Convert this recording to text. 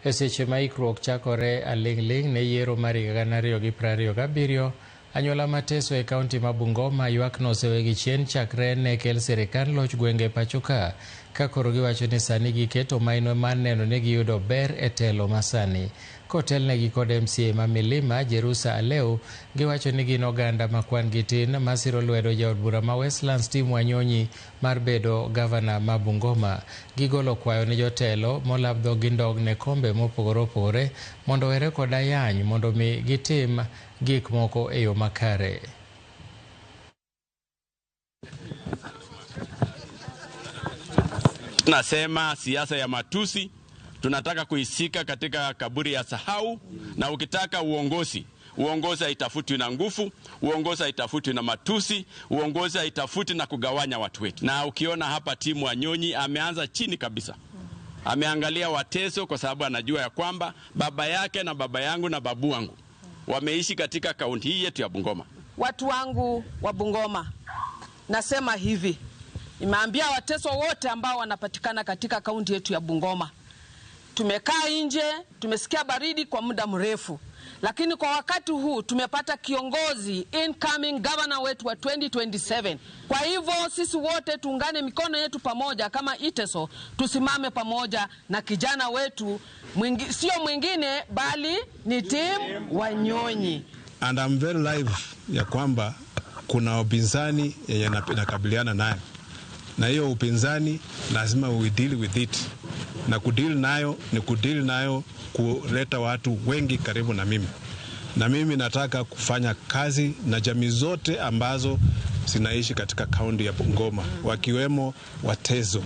E seche ma ikruok chakore aling'ling' ne yiero mar higa 2027, anyuola mateso e kaunti ma Bungoma ywak no osewegi chien chakre ne kel sirikand loch gwenge pacho ka, ka koro giwacho ni sani giketo maino mar neno ni giyudo ber e telo masani. Kotelnegi kod MCA ma Milima, Jerusa Aleu, giwacho ni gin oganda ma kwan gi tin masiro lwedo jaod bura ma Westlands Tim Wanyonyi mar bedo gavana ma Bungoma. Gigolo kwayo ne jotelo molab dhog gi ndog ne kombe mopogore opogore mondo owere kod ayany mondo mi gitim gik moko e yo makare. Tunasema siasa ya matusi tunataka kuisika katika kaburi ya sahau. Na ukitaka uongozi, uongozi haitafutwi na nguvu, uongozi haitafutwi na matusi, uongozi haitafuti na kugawanya watu wetu. Na ukiona hapa Timu Wanyonyi ameanza chini kabisa, ameangalia Wateso kwa sababu anajua ya kwamba baba yake na baba yangu na babu wangu wameishi katika kaunti hii yetu ya Bungoma. Watu wangu wa Bungoma, nasema hivi, nimeambia Wateso wote ambao wanapatikana katika kaunti yetu ya Bungoma, tumekaa nje, tumesikia baridi kwa muda mrefu, lakini kwa wakati huu tumepata kiongozi incoming governor wetu wa 2027. Kwa hivyo sisi wote tuungane mikono yetu pamoja kama Iteso, tusimame pamoja na kijana wetu mwingi, sio mwingine bali ni Tim Wanyonyi. And I'm very live ya kwamba kuna upinzani yenye nakabiliana nayo, na hiyo upinzani lazima we deal with it, na kudeal nayo ni kudeal nayo kuleta watu wengi karibu na mimi, na mimi nataka kufanya kazi na jamii zote ambazo zinaishi katika kaunti ya Bungoma wakiwemo Wateso.